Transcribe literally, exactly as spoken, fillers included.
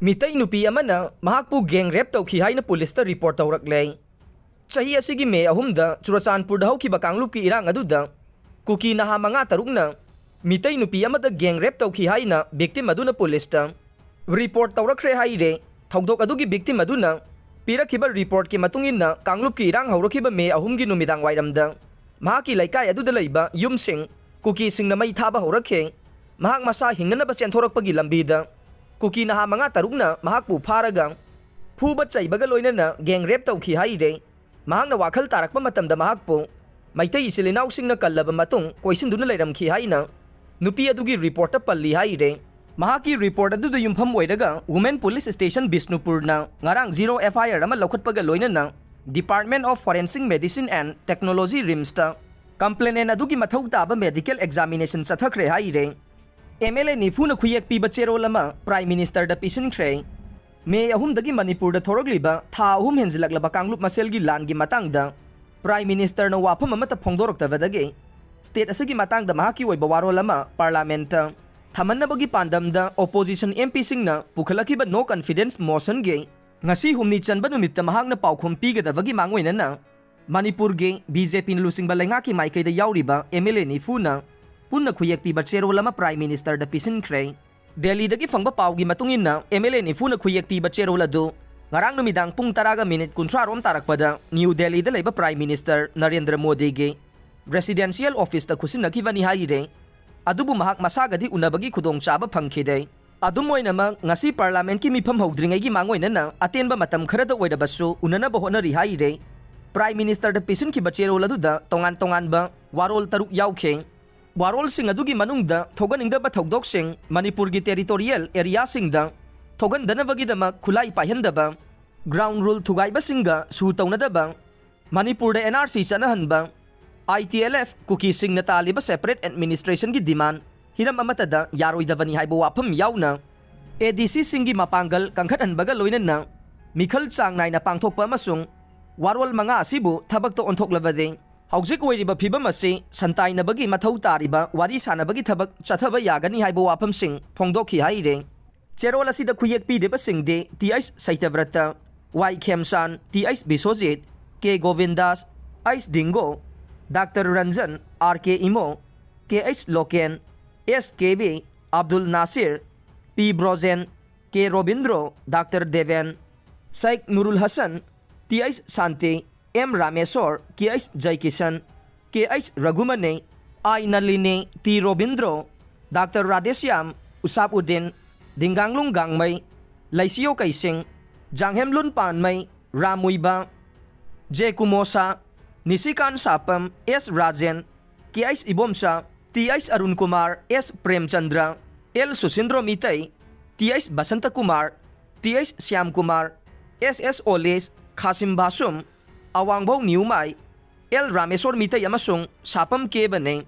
ꯃꯤꯇꯩ ꯅꯨꯄꯤ ꯑꯃꯅ ꯃꯍꯥꯛꯄꯨ gang rape ꯇꯧꯈꯤ ꯍꯥꯏꯅ ꯄꯨꯂꯤꯁꯇ report ꯇꯧꯔꯛꯂꯦ꯫ ꯆꯍꯤ ꯑꯁꯤꯒꯤ ꯃꯦ ꯑꯍꯨꯝꯗ ꯆꯨꯔꯆꯥꯟꯄꯨꯔꯗ ꯍꯧꯈꯤꯕ ꯀꯥꯡꯂꯨꯞꯀꯤ ꯏꯔꯥꯡ ꯑꯗꯨꯗ ꯀꯨꯀꯤ ꯅꯍꯥ ꯃꯉꯥ ꯇꯔꯨꯛꯅ ꯃꯤꯇꯩ ꯅꯨꯄꯤ ꯑꯃꯗ gang rape ꯇꯧꯈꯤ ꯍꯥꯏꯅ victim ꯑꯗꯨꯅ ꯄꯨꯂꯤꯁꯇ report ꯇꯧꯔꯛꯈ꯭ꯔꯦ ꯍꯥꯏꯔꯦ꯫ ꯊꯧꯗꯣꯛ ꯑꯗꯨꯒꯤ victim ꯑꯗꯨꯅ ꯄꯤꯔꯛꯈꯤꯕ reportꯀꯤ ꯃꯇꯨꯡ ꯏꯟꯅ ꯀꯥꯡꯂꯨꯞꯀꯤ ꯏꯔꯥꯡ ꯍꯧꯔꯛꯈꯤꯕ ꯃꯦ ꯑꯍꯨꯝꯒꯤ ꯅꯨꯃꯤꯗꯥꯡ ꯋꯥꯏꯔꯝꯗ ꯃꯍꯥꯛꯀꯤ ꯂꯩꯀꯥꯏ ꯑꯗꯨꯗ ꯂꯩꯕ ꯌꯨꯝꯁꯤꯡ ꯀꯨꯀꯤꯁꯤꯡꯅ ꯃꯩ ꯊꯥꯕ ꯍꯧꯔꯛꯈꯤ꯫ ꯃꯍꯥꯛ ꯃꯁꯥ ꯍꯤꯡꯅꯅꯕ ꯆꯦꯟꯊꯣꯔꯛꯄꯒꯤ ꯂꯝꯕꯤꯗ ꯀꯨꯀꯤ ꯅꯍꯥ ꯃꯉꯥ ꯇꯔꯨꯛꯅ ꯃꯍꯥꯛꯄꯨ ꯐꯥꯔꯒ ꯐꯨꯕ ꯆꯩꯕꯒ ꯂꯣꯏꯅꯅ gang rape ꯇꯧꯈꯤ ꯍꯥꯏꯔꯦ꯫ ꯃꯍꯥꯛꯅ ꯋꯥꯈꯜ ꯇꯥꯔꯛꯄ ꯃꯇꯝꯗ ꯃꯍꯥꯛꯄꯨ ꯃꯩꯇꯩ ꯏꯆꯤꯜ ꯏꯅꯥꯎꯁꯤꯡꯅ ꯀꯜꯂꯕ ꯃꯇꯨꯡ ꯀꯣꯏꯁꯤꯟꯗꯨꯅ ꯂꯩꯔꯝꯈꯤ ꯍꯥꯏꯅ ꯅꯨꯄꯤ ꯑꯗꯨꯒꯤ reportꯇ ꯄꯜꯂꯤ ꯍꯥꯏꯔꯦ꯫ ꯃꯍꯥꯛꯀꯤ report ꯑꯗꯨꯗ ꯌꯨꯝꯐꯝ ꯑꯣꯏꯔꯒ Women Police Station ꯕꯤꯁꯅꯨꯄꯨꯔꯅ ꯉꯔꯥꯡ zero F I R ꯑꯃ ꯂꯧꯈꯠꯄꯒ ꯂꯣꯏꯅꯅ Department of Forensic Medicine and Technology, RIMSꯇ complainant ꯑꯗꯨꯒꯤ ꯃꯊꯧ ꯇꯥꯕ medical examination ꯆꯠꯊꯈ꯭ꯔꯦ ꯍꯥꯏꯔꯦ꯫ M L A ꯅꯤꯐꯨꯅ ꯈꯨꯌꯦꯛ ꯄꯤꯕ ꯆꯦꯔꯣꯜ ꯑꯃ Prime Ministerꯗ ꯄꯤꯁꯤꯟꯈ꯭ꯔꯦ꯫ ꯃꯦ ꯑꯍꯨꯝꯗꯒꯤ ꯃꯅꯤꯄꯨꯔꯗ ꯊꯣꯔꯛꯂꯤꯕ ꯊꯥ ꯑꯍꯨꯝ ꯍꯦꯟꯖꯤꯜꯂꯛꯂꯕ ꯀꯥꯡꯂꯨꯞ ꯃꯁꯦꯜꯒꯤ ꯂꯥꯟꯒꯤ ꯃꯇꯥꯡꯗ Prime Ministerꯅ ꯋꯥꯐꯝ ꯑꯃꯠꯇ ꯐꯣꯡꯗꯣꯔꯛꯇꯕꯗꯒꯤ state ꯑꯁꯤꯒꯤ ꯃꯇꯥꯡꯗ ꯃꯍꯥꯛꯀꯤ ꯑꯣꯏꯕ ꯋꯥꯔꯣꯜ ꯑꯃ Parliamentꯇ ꯊꯝꯍꯟꯅꯕꯒꯤ ꯄꯥꯟꯗꯝꯗ opposition M Pꯁꯤꯡꯅ ꯄꯨꯈꯠꯂꯛꯈꯤꯕ no confidence motionꯒꯤ ꯉꯁꯤ ꯍꯨꯝꯅꯤ ꯆꯟꯕ ꯅꯨꯃꯤꯠꯇ ꯃꯍꯥꯛꯅ ꯄꯥꯎꯈꯨꯝ ꯄꯤꯒꯗꯕꯒꯤ ꯃꯥꯡꯑꯣꯏꯅꯅ ꯃꯅꯤꯄꯨꯔꯒꯤ B J Pꯅ ꯂꯨꯆꯤꯡꯕ ꯂꯩꯉꯥꯛꯀꯤ ꯃꯥꯏꯀꯩꯗ ꯌꯥꯎꯔꯤꯕ M L A ꯅꯤꯐꯨꯅ ꯄꯨꯟꯅ ꯈꯨꯌꯦꯛ ꯄꯤꯕ ꯆꯦꯔꯣꯜ ꯑꯃ Prime Ministerꯗ ꯄꯤꯁꯤꯟꯈ꯭ꯔꯦ꯫ ꯗꯦꯜꯂꯤꯗꯒꯤ ꯐꯪꯕ ꯄꯥꯎꯒꯤ ꯃꯇꯨꯡ ꯏꯟꯅ M L A ꯅꯤꯐꯨꯅ ꯈꯨꯌꯦꯛ ꯄꯤꯕ ꯆꯦꯔꯣꯜ ꯑꯗꯨ ꯉꯔꯥꯡ ꯅꯨꯃꯤꯗꯥꯡ ꯄꯨꯡ ꯇꯔꯥꯒ minute ꯀꯨꯟꯊ꯭ꯔꯥ ꯔꯣꯝ ꯇꯥꯔꯛꯄꯗ New Delhiꯗ ꯂꯩꯕ Prime Minister ꯅꯔꯦꯟꯗ꯭ꯔ ꯃꯣꯗꯤꯒꯤ residential officeꯇ ꯈꯨꯠꯁꯤꯟꯅꯈꯤꯕꯅꯤ ꯍꯥꯏꯔꯦ꯫ ꯑꯗꯨꯕꯨ ꯃꯍꯥꯛ ꯃꯁꯥꯒꯗꯤ ꯎꯅꯕꯒꯤ ꯈꯨꯗꯣꯡꯆꯥꯕ ꯐꯪꯈꯤꯗꯦ꯫ ꯑꯗꯨꯝ ꯑꯣꯏꯅꯃꯛ, ꯉꯁꯤ Parliamentꯀꯤ ꯃꯤꯐꯝ ꯍꯧꯗ꯭ꯔꯤꯉꯩꯒꯤ ꯃꯥꯡꯑꯣꯏꯅꯅ ꯑꯇꯦꯟꯕ ꯃꯇꯝ ꯈꯔꯗ ꯑꯣꯏꯔꯕꯁꯨ ꯎꯅꯅꯕ ꯍꯣꯠꯅꯔꯤ ꯍꯥꯏꯔꯦ꯫ Prime Ministerꯗ ꯄꯤꯁꯤꯟꯈꯤꯕ ꯆꯦꯔꯣꯜ ꯑꯗꯨꯗ ꯇꯣꯉꯥꯟ ꯇꯣꯉꯥꯟꯕ ꯋꯥꯔꯣꯜ ꯇꯔꯨꯛ ꯌꯥꯎꯈꯤ꯫ ꯋꯥꯔꯣꯜꯁꯤꯡ ꯑꯗꯨꯒꯤ ꯃꯅꯨꯡꯗ ꯊꯣꯛꯍꯟꯅꯤꯡꯗꯕ ꯊꯧꯗꯣꯛꯁꯤꯡ ꯃꯅꯤꯄꯨꯔꯒꯤ territorial areaꯁꯤꯡꯗ ꯊꯣꯛꯍꯟꯗꯅꯕꯒꯤꯗꯃꯛ ꯈꯨꯠꯂꯥꯏ ꯄꯥꯏꯍꯟꯗꯕ, ground rule ꯊꯨꯒꯥꯏꯕꯁꯤꯡꯒ ꯁꯨ ꯇꯧꯅꯗꯕ, ꯃꯅꯤꯄꯨꯔꯗ N R C ꯆꯠꯅꯍꯟꯕ, I T L F ꯀꯨꯀꯤꯁꯤꯡꯅ ꯇꯥꯜꯂꯤꯕ separate administrationꯒꯤ demand ꯍꯤꯔꯝ ꯑꯃꯠꯇꯗ ꯌꯥꯔꯣꯏꯗꯕꯅꯤ ꯍꯥꯏꯕ ꯋꯥꯐꯝ ꯌꯥꯎꯅ, ADCꯁꯤꯡꯒꯤ ꯃꯄꯥꯡꯒꯜ ꯀꯟꯈꯠꯍꯟꯕꯒ ꯂꯣꯏꯅꯅ ꯃꯤꯈꯜ ꯆꯥꯡ ꯅꯥꯏꯅ ꯄꯥꯡꯊꯣꯛꯄ ꯑꯃꯁꯨꯡ ꯋꯥꯔꯣꯜ ꯃꯉꯥ ꯑꯁꯤꯕꯨ ꯊꯕꯛꯇ ꯑꯣꯟꯊꯣꯛꯂꯕꯗꯤ ꯍꯧꯖꯤꯛ ꯑꯣꯏꯔꯤꯕ ꯐꯤꯕꯝ ꯑꯁꯤ ꯁꯟꯇꯥꯏꯅꯕꯒꯤ ꯃꯊꯧ ꯇꯥꯔꯤꯕ ꯋꯥꯔꯤ ꯁꯥꯅꯕꯒꯤ ꯊꯕꯛ ꯆꯠꯊꯕ ꯌꯥꯒꯅꯤ ꯍꯥꯏꯕ ꯋꯥꯐꯝꯁꯤꯡ ꯐꯣꯡꯗꯣꯛꯈꯤ ꯍꯥꯏꯔꯤ꯫ ꯆꯦꯔꯣꯜ ꯑꯁꯤꯗ ꯈꯨꯌꯦꯛ ꯄꯤꯔꯤꯕꯁꯤꯡꯗꯤ T H Satyabrata, Y Khemchand, T H Biswajit, K Gobindas, H Dingo, doctor Ranjan, R K Imo, K H Loken, S K B, Abdul Nasir, P Brojen, K Robindro, doctor Deben, Sheikh Nurul Hasan, T H Shanti, M Rameshwor, K H Joykishan, K H Raghumani, I Nalini, T Robindro, doctor Radheshyam, Ushap Udin, Dinganglung Gangmei, Leishiyo Keishing, Janghemlung Panmei, Ram Muivah, J Kumosha, ꯅꯤꯁꯤꯀꯥꯟ ꯁꯥꯄꯝ, S Rajen, K H Ibomcha, T H Arun Kumar, S Premchandra, L Sushindro Meitei, T H Basanta Kumar, T H Shyam Kumar, S S Olish, Khasim Basum, ꯑꯋꯥꯡꯚꯧ Newmai, L Rameshwor Meitei ꯑꯃꯁꯨꯡ ꯁꯥꯄꯝ ꯀꯦꯕꯅꯤ꯫